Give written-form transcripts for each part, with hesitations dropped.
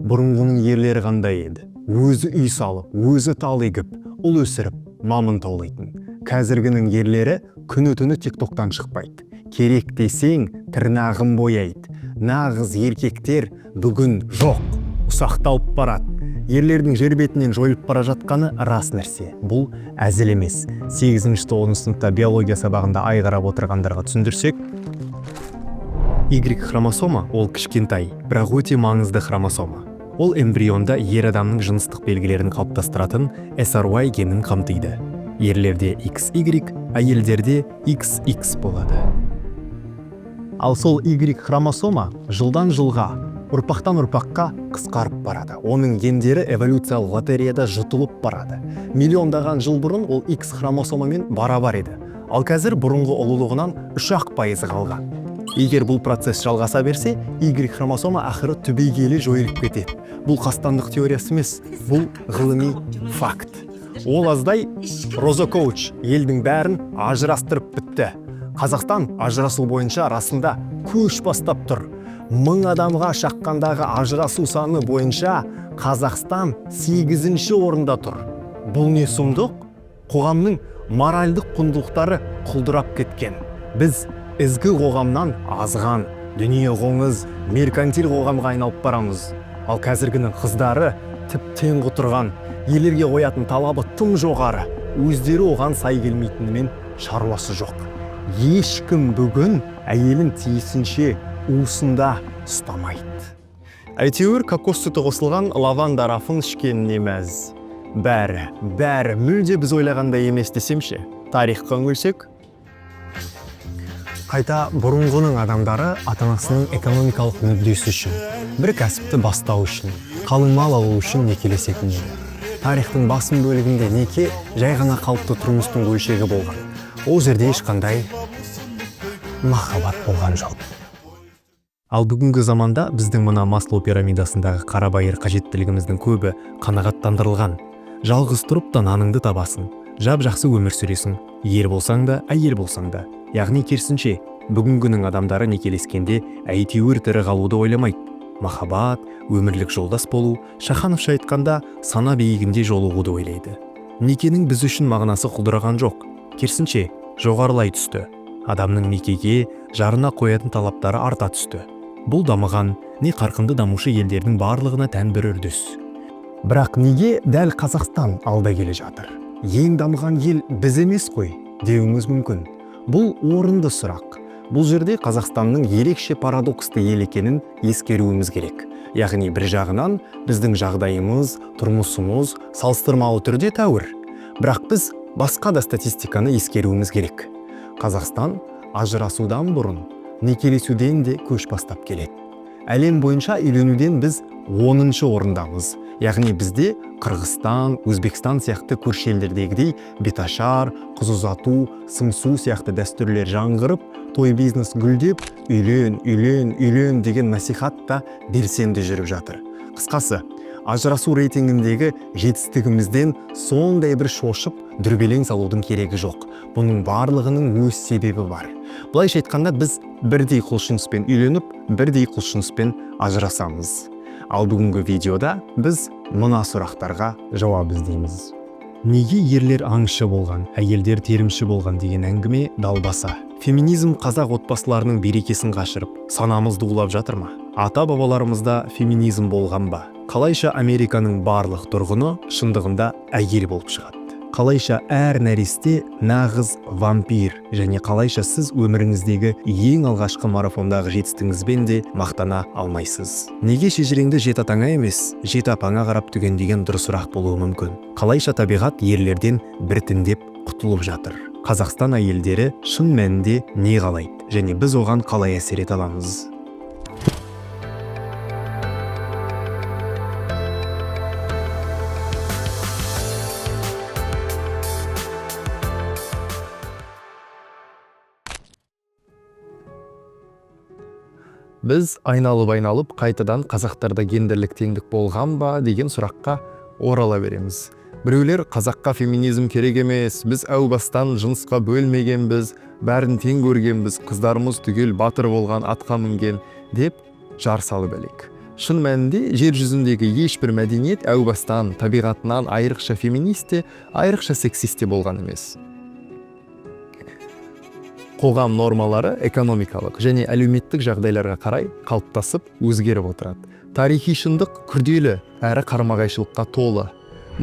Бұрынғының ерлері қандай еді? Өзі үй салып, өзі тал егіп, ұл өсіріп, мамын таулайтын. Қазіргінің ерлері күні-түні тиктоктан шықпайды. Керек десең, тырнағын бояйды. Нағыз еркектер бүгін жоқ, ұсақталып барады. Ерлердің жер бетінен жойылып бара жатқаны рас нәрсе. Бұл әзіл емес. 8-9 сыныпта биология сабағында ай қарап отырғандарға түсіндірсек, Y хромосома ол кішкентай, бірақ өте маңызды хромосома. Ол эмбрионда ер адамның жыныстық белгілерін қалыптастыратын SRY генін қамтиды. Ерлерде XY, әйелдерде XX болады. Ал сол Y хромосома жылдан жылға, ұрпақтан ұрпаққа қысқарып барады. Оның гендері эволюциялық лотереяда жұтылып барады. Миллиондаған жыл бұрын ол X хромосомамен барабар еді. Ал қазір бұрынғы ұлылығынан 3% қалған. Егер бұл процесс жалғаса берсе, Y хромосома ақыры түбегейлі жойылып кетеді. Бұл қастандық теориясы емес, бұл ғылыми факт. Ол аздай, Роза Коуч елдің бәрін ажырастырып бітті. Қазақстан ажырасу бойынша расында көш бастап тұр. 1000 адамға шаққандағы ажырасу саны бойынша Қазақстан 8-ші орында тұр. Бұл не сұмдық? Қоғамның моральдық құндылықтары құлдырап кеткен. Біз ізгі қоғамнан азған, дүние қоңыз, меркантил қоғамға айналып барамыз. Ал қазіргінің қыздары тіптен құтырған, ерлерге қоятын талабы тым жоғары, өздері оған сай келмейтінімен шаруасы жоқ. Ешкім бүгін әйелін тиісінше уысында ұстамайды. Әйтеуір кокос сүті қосылған лаванда рафын ішкеніне мәз. Бәрі, бәрі мүлде біз ойлағандай емес десемше. Тарихқа үңілсек, қайта бұрынғының адамдары ата-анасының экономикалық мүддесі үшін, бір кәсіпті бастау үшін, қалың мал алу үшін некелесетін еді. Тарихтың басым бөлігінде неке жай ғана қалыпты тұрмыстың бөлшегі болған. Ол жерде ешқандай махаббат болған жоқ. Ал бүгінгі заманда біздің мына Маслоу пирамидасындағы қарабайыр қажеттілігіміздің көбі қанағаттандырылған. Жалғыз тұрып та наныңды табасың, жап-жақсы өмір сүресің, ер болсаң да, әйел болсаң да. Яғни керісінше, бүгінгінің адамдары некелескенде әйтеуір тірі қалуды ойламайды. Махаббат, өмірлік жолдас болу, Шахановша айтқанда, сана биігінде жолығуды ойлайды. Некенің біз үшін мағынасы құлдыраған жоқ. Керісінше, жоғарылай түсті. Адамның некеге, жарына қоятын талаптары арта түсті. Бұл дамыған, не қарқынды дамушы елдердің барлығына тән бір үрдіс. Бірақ неге дәл Қазақстан алда келе жатыр? Ең дамыған ел біз емес қой, деуіңіз мүмкін. Бұл орынды сұрақ. Бұл жерде Қазақстанның ерекше парадоксты ел екенін ескеруіміз керек. Яғни бір жағынан біздің жағдайымыз, тұрмысымыз салыстырмалы түрде тәуір. Бірақ біз басқа да статистиканы ескеруіміз керек. Қазақстан ажырасудан бұрын некелесуден де көш бастап келеді. Әлем бойынша үйленуден біз 10-шы орындамыз. Яғни бізде Қырғызстан, Өзбекстан сияқты көрші елдердегідей беташар, қыз ұзату, сыңсу сияқты дәстүрлер жаңғырып, той бизнес гүлдеп, үйлен, үйлен, үйлен деген насихат та белсенді жүріп жатыр. Қысқасы, ажырасу рейтингіндегі жетістігімізден сондай бір шошып, дүрбелең салудың керегі жоқ. Бұның барлығының өз себебі бар. Былайша айтқанда, біз бірдей құлшыныспен үйленіп, бірдей құлшыныспен ажырасамыз. Ал бүгінгі видеода біз мына сұрақтарға жауап іздейміз. Неге ерлер аңшы болған, әйелдер терімші болған деген әңгіме далбаса? Феминизм қазақ отбасыларының берекесін қашырып, санамызды улап жатыр ма? Ата-бабаларымызда феминизм болған ба? Қалайша Американың барлық тұрғыны шындығында әйел болып шығады? Қалайша әр нәресте нағыз вампир және қалайша сіз өміріңіздегі ең алғашқы марафондағы жетістігіңізбен де мақтана алмайсыз? Неге шежіреңді жеті атаңа емес, жеті апаңа қарап түгендеген дұрысырақ болуы мүмкін? Қалайша табиғат ерлерден біртіндеп құтылып жатыр? Қазақстан әйелдері шын мәнінде не қалайды және біз оған қалай әсер ете аламыз? Біз айналып-айналып қайтадан қазақтарда гендерлік теңдік болған ба деген сұраққа орала береміз. Біреулер қазаққа феминизм керек емес, біз әу бастан жынысқа бөлмегенбіз, бәрін тең көргенбіз, қыздарымыз түгел батыр болған, атқа мінген деп жар салып әлек. Шын мәнінде жер жүзіндегі ешбір мәдениет әу бастан табиғатынан айрықша феминист те, айрықша сексист те болған емес. Қоғам нормалары экономикалық және әлеуметтік жағдайларға қарай қалыптасып, өзгеріп отырады. Тарихи шындық күрделі әрі қарама-қайшылыққа толы.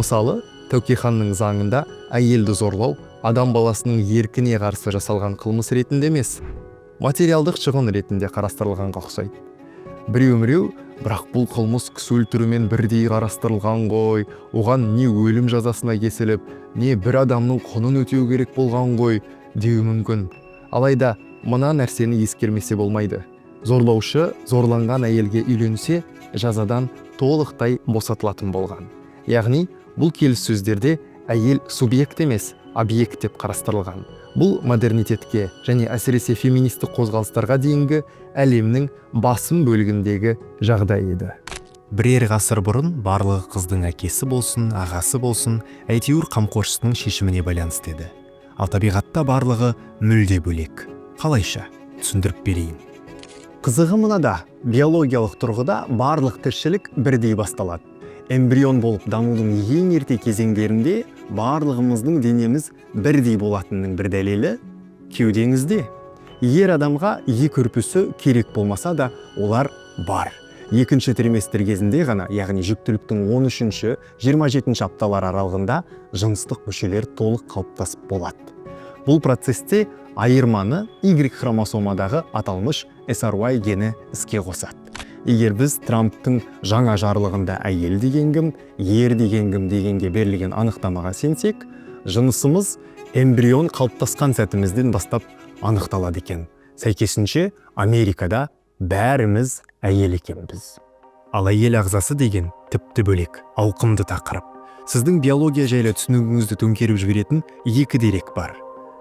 Мысалы, Тәуке ханның заңында әйелді зорлау адам баласының еркіне қарсы жасалған қылмыс ретінде емес, материалдық шығын ретінде қарастырылғанға ұқсайды. Біреу-міреу, бірақ бұл қылмыс кісі өлтірумен бірдей қарастырылған ғой, оған не өлім жазасына кесіліп, не бір адамның құнын өтеу керек болған ғой деуі мүмкін. Алайда мына нәрсені ескермесе болмайды. Зорлаушы зорланған әйелге үйленсе, жазадан толықтай босатылатын болған. Яғни бұл келіссөздерде әйел субъект емес, объект деп қарастырылған. Бұл модернитетке және әсіресе феминистік қозғалыстарға дейінгі әлемнің басым бөлігіндегі жағдай еді. Бірер ғасыр бұрын барлығы қыздың әкесі болсын, ағасы болсын, әйтеуір қамқоршысының шешіміне байланысты еді. Ал табиғатта барлығы мүлде бөлек. Қалайша? Түсіндіріп берейін. Қызығы мынада, биологиялық тұрғыда барлық тіршілік бірдей басталады. Эмбрион болып дамудың ең ерте кезеңдерінде барлығымыздың денеміз бірдей болатынының бір дәлелі кеудеңізде. Ер адамға екі үрпісі керек болмаса да, олар бар. Екінші триместр кезінде ғана, яғни жүктіліктің 13-ші, 27-ші апталар аралығында жыныстық мүшелер толық қалыптасып болады. Бұл процесте айырманы Y хромосомадағы аталмыш SRY гені іске қосады. Егер біз Трамптың жаңа жарлығында әйел деген кім, ер деген кім дегенге берілген анықтамаға сенсек, жынысымыз эмбрион қалыптасқан сәтімізден бастап анықталады екен. Сәйкесінше, Америкада бәріміз әйел екенбіз. Ал әйел ағзасы деген тіпті бөлек, ауқымды тақырып. Сіздің биология жайлы түсінігіңізді төңкеріп жіберетін екі дерек бар.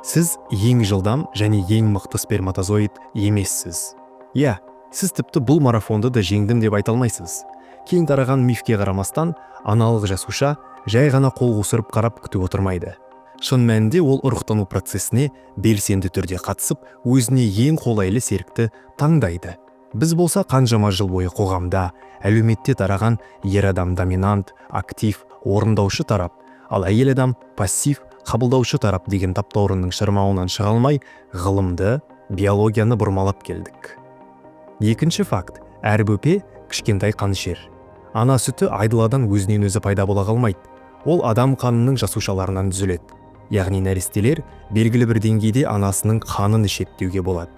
Сіз ең жылдам және ең мықты сперматозоид емессіз. Иә, сіз тіпті бұл марафонды да жеңдім деп айта алмайсыз. Кең тараған мифке қарамастан, аналық жасуша жай ғана қол қусырып қарап күтіп отырмайды. Шын мәнінде ол ұрықтану процесіне белсенді түрде қатысып, өзіне ең қолайлы серікті таңдайды. Біз болса қаншама жыл бойы қоғамда, әлеуметте тараған ер адам доминант, актив, орындаушы тарап, ал әйел адам пассив, қабылдаушы тарап деген таптаурынның шырмауынан шыға алмай, ғылымды, биологияны бұрмалап келдік. Екінші факт, әр бөпе кішкентай қанішер. Ана сүті айдаладан өзінен өзі пайда бола қалмайды. Ол адам қанының жасушаларынан түзіледі. Яғни нәрестелер белгілі бір деңгейде анасының қанын ішеді деуге болады.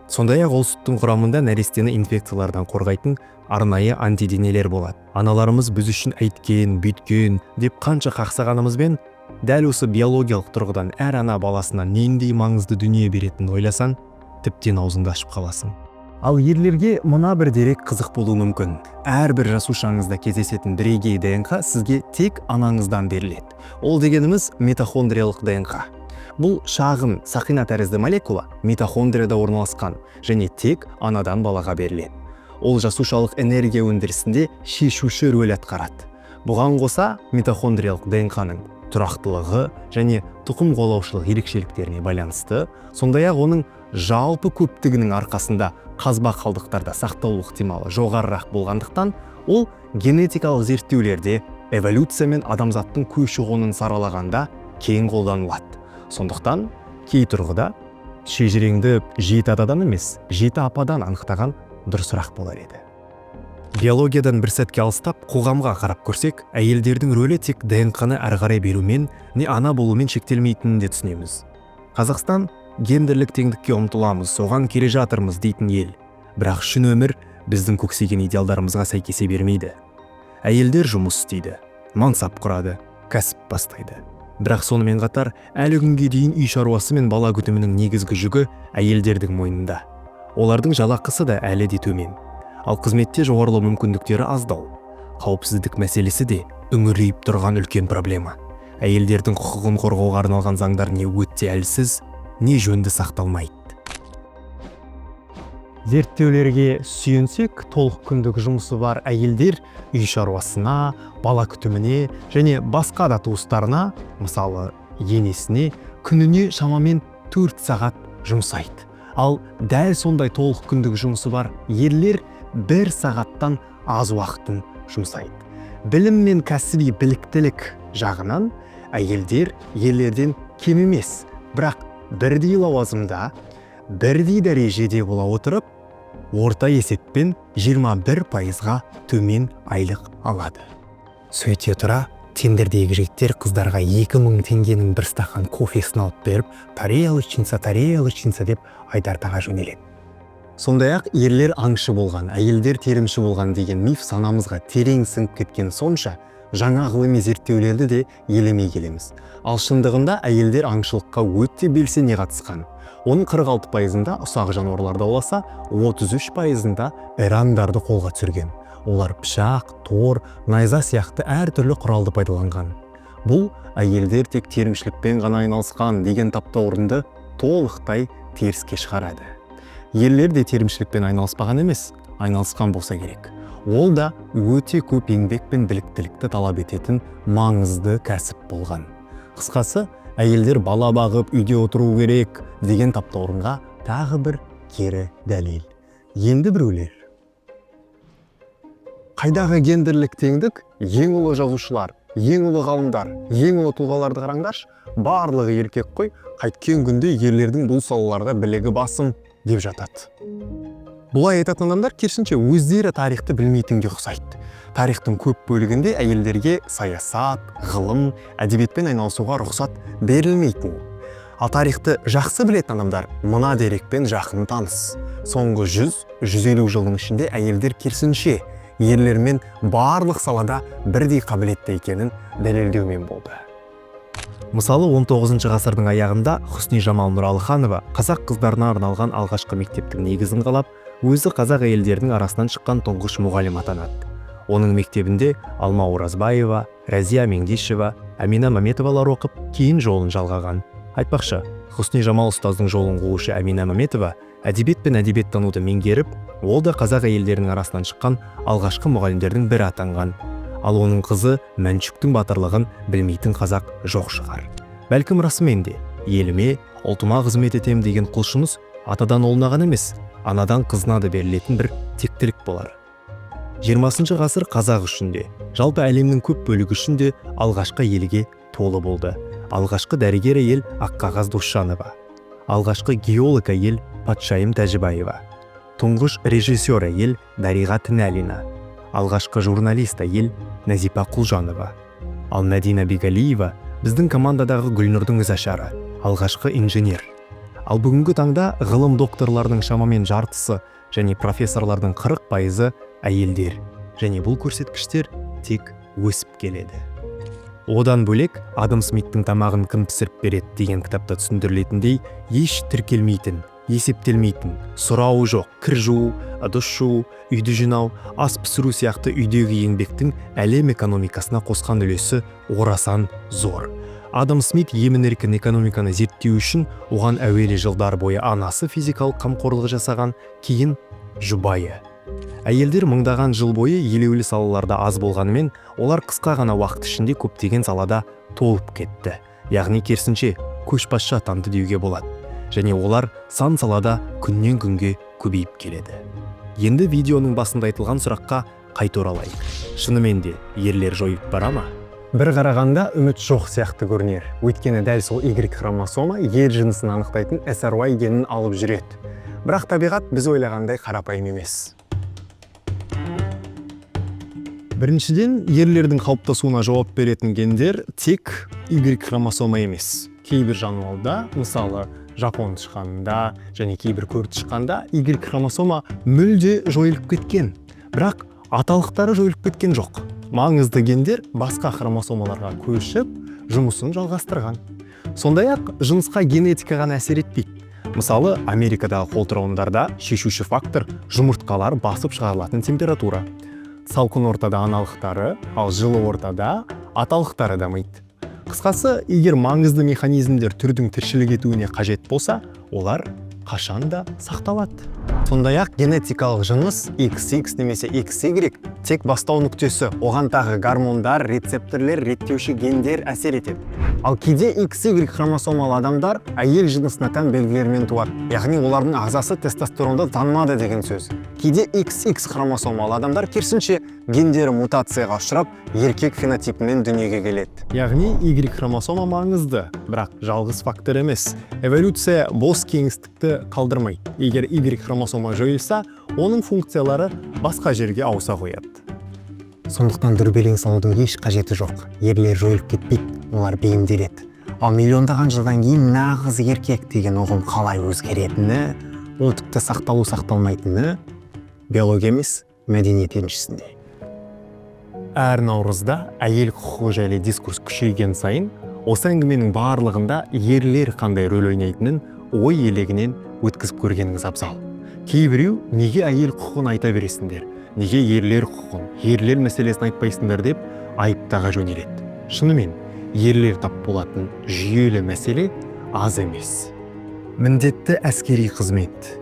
Сондай-ақ ол сүттің құрамында нәрестені инфекциялардан қорғайтын арнайы антиденелер болады. Аналарымыз біз үшін әйткен, бүйткен деп қанша қақсағанымызбен, дәл осы биологиялық тұрғыдан әр ана баласына нендей маңызды дүние беретінін ойласаң, тіптен аузыңды ашып қаласың. Ал ерлерге мына бір дерек қызық болуы мүмкін. Әрбір жасушаңызда кездесетін бірегей ДНК сізге тек анаңыздан беріледі. Ол дегеніміз митохондриялық ДНК. Бұл шағын сақина тәрізді молекула митохондрияда орналасқан және тек анадан балаға беріледі. Ол жасушалық энергия өндірісінде шешуші рөл атқарады. Бұған қоса митохондриялық ДНК-ның тұрақтылығы және тұқым қуалаушылық ерекшеліктеріне байланысты, сондай-ақ оның жалпы көптігінің арқасында қазба қалдықтарда сақталу ықтималы жоғарырақ болғандықтан, ол генетикалық зерттеулерде эволюция мен адамзаттың көші-қонын саралағанда кең қолданылады. Сондықтан кей тұрғыда шежіреңді жеті атадан емес, жеті ападан анықтаған дұрысырақ болар еді. Биологиядан бір сәтке алыстап, қоғамға қарап көрсек, әйелдердің рөлі тек ДНК-ны әрі қарай берумен, не ана болумен шектелмейтінін де түсінеміз. Қазақстан гендерлік теңдікке ұмтыламыз, соған келе жатырмыз дейтін ел. Бірақ шын өмір біздің көксеген идеалдарымызға сәйкесе бермейді. Әйелдер жұмыс істейді, мансап құрады, кәсіп бастайды. Бірақ сонымен қатар әлі күнге дейін үй шаруасы мен бала күтімінің негізгі жүгі әйелдердің мойнында. Олардың жалақысы да әлі де төмен. Ал қызметте жоғарылау мүмкіндіктері аздау. Қауіпсіздік мәселесі де үңірейіп тұрған үлкен проблема. Әйелдердің құқығын қорғауға арналған заңдар не өте әлсіз, не жөнді сақталмайды. Зерттеулерге сүйенсек, толық күндік жұмысы бар әйелдер үй шаруасына, бала күтіміне және басқа да туыстарына, мысалы енесіне, күніне шамамен 4 сағат жұмсайды. Ал дәл сондай толық күндік жұмысы бар ерлер 1 сағаттан аз уақытын жұмсайды. Білім мен кәсіби біліктілік жағынан әйелдер ерлерден кем емес, бірақ бірдей лауазымда, бірдей дәрежеде бола отырып, орта есеппен 21%-ға төмен айлық алады. Сөйте тұра, тендердегі жігіттер қыздарға 2000 теңгенің бір стақан кофесін алып беріп, «тарелочница, тарелочница» деп айдартаға жөнеледі. Сондай-ақ ерлер аңшы болған, әйелдер терімші болған деген миф санамызға терең сіңіп кеткен сонша, жаңа ғылыми зерттеулерді де елемей келеміз. Ал шындығында әйелдер аңшылыққа өте белсене қатысқан. Оның 46%-ында ұсақ жануарларды ауласа, 33%-ында ірі аңдарды қолға түсірген. Олар пышақ, тор, найза сияқты әртүрлі құралды пайдаланған. Бұл әйелдер тек терімшілікпен ғана айналысқан деген таптаурынды толықтай теріске шығарады. Ерлер де терімшілікпен айналыспаған емес, айналысқан болса керек. Ол да өте көп еңбек пен біліктілікті талап ететін маңызды кәсіп болған. Қысқасы, әйелдер бала бағып үйде отыру керек деген таптаурынға тағы бір кері дәлел. Енді біреулер: «Қайдағы гендерлік теңдік? Ең ұлы жазушылар, ең ұлы ғалымдар, ең ұлы тұлғаларды қараңдаршы, барлығы еркек қой, қайткен күнде ерлердің бұл салаларда білігі басым», – деп жатады. Бұлай айтатын адамдар керісінше өздері тарихты білмейтінге ұқсайды. Тарихтың көп бөлігінде әйелдерге саясат, ғылым, әдебиетпен айналысуға рұқсат берілмейтін. Ал тарихты жақсы білетін адамдар мына дерекпен жақын таныс: соңғы 100-150 жылдың ішінде әйелдер керісінше ерлермен барлық салада бірдей қабілетті екенін дәлелдеумен болды. Мысалы, 19 ғасырдың аяғында Хұсни Жамал Нұралыханова қазақ қыздарына арналған алғашқы мектептің негізін қалап, өзі қазақ әйелдерінің арасынан шыққан тұңғыш мұғалім атанады. Оның мектебінде Алма Оразбаева, Рәзия Меңдешева, Әмина Мәметовалар оқып, кейін жолын жалғаған. Айтпақшы, Хұсни Жамал ұстаздың жолын қуушы Әмина Мәметова әдебиет пен әдебиеттануды меңгеріп, ол да қазақ әйелдерінің арасынан шыққан алғашқы мұғалімдердің бірі атанған. Ал оның қызы Мәншүктің батырлығын білмейтін қазақ жоқ шығар. Бәлкім, расымен де еліме, ұлтыма қызмет етем деген құлшыныс атадан ұлына ғана емес, анадан қызына да берілетін бір тектілік болар. 20 ғасыр қазақ үшін де, жалпы әлемнің көп бөлігі үшін де алғашқы әйелге толы болды. Алғашқы дәрігер әйел Аққағаз Досжанова, алғашқы геолог әйел Патшайым Тәжібаева, тұңғыш режиссер әйел Дариға Тінәлина, алғашқы журналист әйел Нәзипа Құлжанова. Ал Мәдина Бегалиева, біздің командадағы Гүлнұрдың ізашары, алғашқы инженер. Ал бүгінгі таңда ғылым докторларының шамамен жартысы және профессорлардың 40%-ы әйелдер. Және бұл көрсеткіштер тек өсіп келеді. Одан бөлек, Адам Смиттің «Тамағын кім пісіріп береді» деген кітапта түсіндірілетіндей, еш тіркелмейтін, есептелмейтін, сұрауы жоқ кір жуу, ыдыс жуу, үйді жинау, ас пісіру сияқты үйдегі еңбектің әлем экономикасына қосқан үлесі орасан зор. Адам Смит емін еркін экономиканы зерттеу үшін оған әуелі жылдар бойы анасы физикалық қамқорлық жасаған, кейін жұбайы. Әйелдер мыңдаған жыл бойы елеулі салаларда аз болғанымен, олар қысқа ғана уақыт ішінде көптеген салада толып кетті, яғни керісінше көшбасшы атанды деуге болады. Және олар сан салада күннен күнге көбейіп келеді. Енді видеоның басында айтылған сұраққа қайта оралайық: шынымен де ерлер жойылып бара ма? Бір қарағанда үміт жоқ сияқты көрінер. Өйткені дәл сол Y хромосома ер жынысын анықтайтын SRY генін алып жүреді. Бірақ табиғат біз ойлағандай қарапайым емес. Біріншіден, ерлердің қалыптасуына жауап беретін гендер тек Y хромосома емес. Кейбір жануарда, мысалы, жапон тышқанында және кейбір көртышқанда Y хромосома мүлде жойылып кеткен. Бірақ аталықтары жойылып кеткен жоқ. Маңызды гендер басқа хромосомаларға көшіп, жұмысын жалғастырған. Сондай-ақ жынысқа генетика ғана әсер етпейді. Мысалы, Америкадағы қолтырауындарда шешуші фактор – жұмыртқалар басып шығарылатын температура. Салқын ортада аналықтары, ал жылы ортада аталықтары дамиды. Қысқасы, егер маңызды механизмдер түрдің тіршілік етуіне қажет болса, олар қашан да сақталады. Сондай-ақ генетикалық жыныс XX немесе XY тек бастау нүктесі. Оған тағы гормондар, рецепторлер, реттеуші гендер әсер етеді. Ал кейде XY хромосомалы адамдар әйел жынысына тән белгілермен туады, яғни олардың ағзасы тестостеронды танымады деген сөз. Кейде XX хромосомалы адамдар керісінше, гендері мутацияға ұшырап, еркек фенотипімен дүниеге келеді. Яғни Y хромосома маңызды, бірақ жалғыз фактор емес. Эволюция бос кеңістікті қалдырмайды. Егер Y хромосома жойылса, оның функциялары басқа жерге ауыса қояды. Сондықтан дүрбелең салудың еш қажеті жоқ. Ерлер жойылып кетпейді, олар бейімделеді. Ал миллиондаған жылдан кейін нағыз еркек деген ұғым қалай өзгеретіні, ол тіпті сақталу сақталмайтыны биология емес, мәдениет еншісінде. Әр наурызда әйел құқығы жайлы дискурс күшейген сайын, осы әңгіменің барлығында ерлер қандай рөл ойнайтынын ой елегінен өткізіп көргеніңіз абзал. Кейбіреу «Неге әйел құқығын айта бересіңдер, неге ерлер құқығын, ерлер мәселесін айтпайсыңдар?» деп айып таға жөнеледі. Шынымен, ерлер тап болатын жүйелі мәселе аз емес: міндетті әскери қызмет,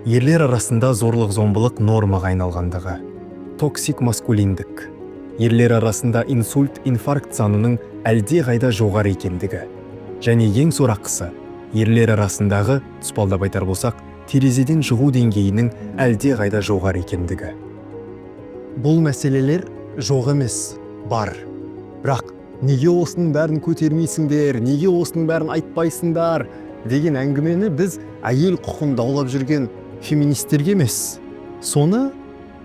ерлер арасында зорлық зомбылық нормаға айналғандығы, токсик маскулиндік, ерлер арасында инсульт, инфаркт санының әлдеқайда жоғары екендігі және ең сорақысы, ерлер арасындағы, тұспалдап айтар болсақ, терезеден шығу деңгейінің әлдеқайда жоғары екендігі. Бұл мәселелер жоқ емес, бар. Бірақ «Неге осының бәрін көтермейсіңдер, неге осының бәрін айтпайсыңдар?» деген әңгімені біз әйел құқын даулап жүрген феминистерге емес, соны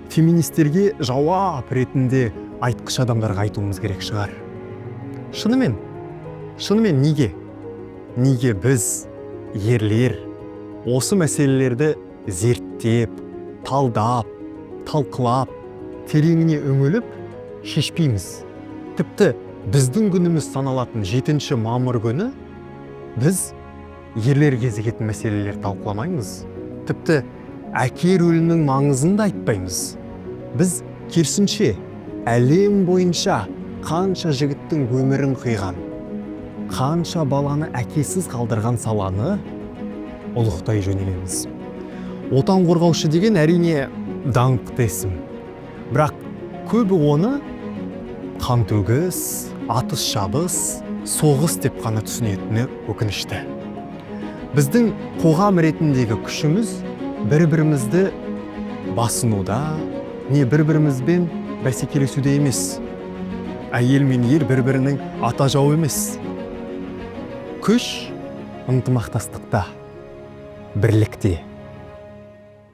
феминистерге жауап ретінде айтқыш адамдарға айтуымыз керек шығар. Шынымен, шынымен, неге біз, ерлер, осы мәселелерді зерттеп, талдап, талқылап, тереңіне үңіліп шешпейміз? Тіпті біздің күніміз саналатын 7 мамыр күні біз ерлер кезігетін мәселелер талқыламаймыз, тіпті әке рөлінің маңызын да айтпаймыз. Біз керісінше әлем бойынша қанша жігіттің өмірін қиған, қанша баланы әкесіз қалдырған саланы ұлықтай жөнелеміз. Отан қорғаушы деген, әрине, даңқты есім, бірақ көбі оны қантөгіс, атыс шабыс, соғыс деп қана түсінетіні өкінішті. Біздің қоғам ретіндегі күшіміз бір бірімізді басынуда не бір бірімізбен бәсекелесуде емес. Әйел мен ер бір бірінің ата жауы емес. Күш ынтымақтастықта, бірлікте.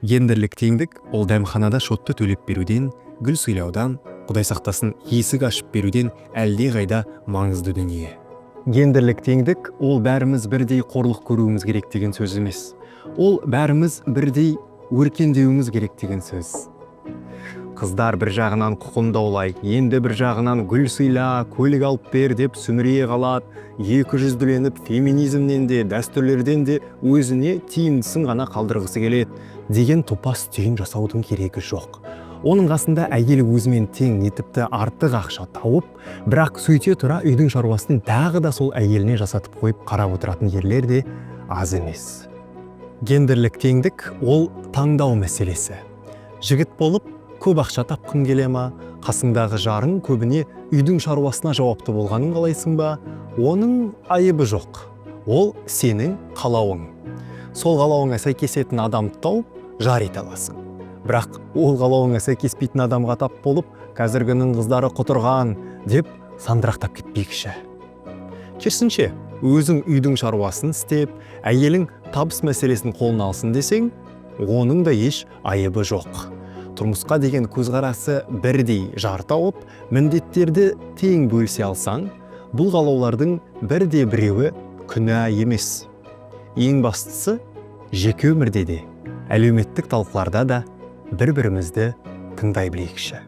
Гендерлік теңдік ол дәмханада шотты төлеп беруден, гүл сыйлаудан, құдай сақтасын, есік ашып беруден әлдеқайда маңызды дүние. Гендерлік теңдік ол бәріміз бірдей қорлық көруіміз керек деген сөз емес, ол бәріміз бірдей өркендеуіміз керек деген сөз. Қыздар бір жағынан құқын даулайды, енді бір жағынан гүл сыйла, көлік алып бер деп сүмірейе қалады. Екі жүзділеніп, феминизмнен де, дәстүрлерден де өзіне тиімдісін ғана қалдырғысы келеді деген топас түйін жасаудың керегі жоқ. Оның қасында әйел өзімен тең не тіпті артық ақша тауып, бірақ сөйте тұра үйдің шаруасын тағы да сол әйеліне жасатып қойып қарап отыратын ерлер де аз емес. Гендерлік теңдік ол таңдау мәселесі. Жігіт болып көп ақша тапқың келе ма, қасыңдағы жарың көбіне үйдің шаруасына жауапты болғанын қалайсың ба, оның айыбы жоқ, ол сенің қалауың. Сол қалауыңа сәйкесетін адамды тауып, жар ете аласың. Бірақ ол қалауыңа сәйкеспейтін адамға тап болып, «Қазіргінің қыздары құтырған» деп сандырақтап кетпейікші. Керісінше, өзің үйдің шаруасын істеп, әйелің табыс мәселесін қолына алсын десең, оның да еш айыбы жоқ. Тұрмысқа деген көзқарасы бірдей жар тауып, міндеттерді тең бөлісе алсаң, бұл қалаулардың бірде біреуі күнә емес. Ең бастысы, жеке өмірде де, әлеуметтік талқыларда да бір бірімізді тыңдай білейікші.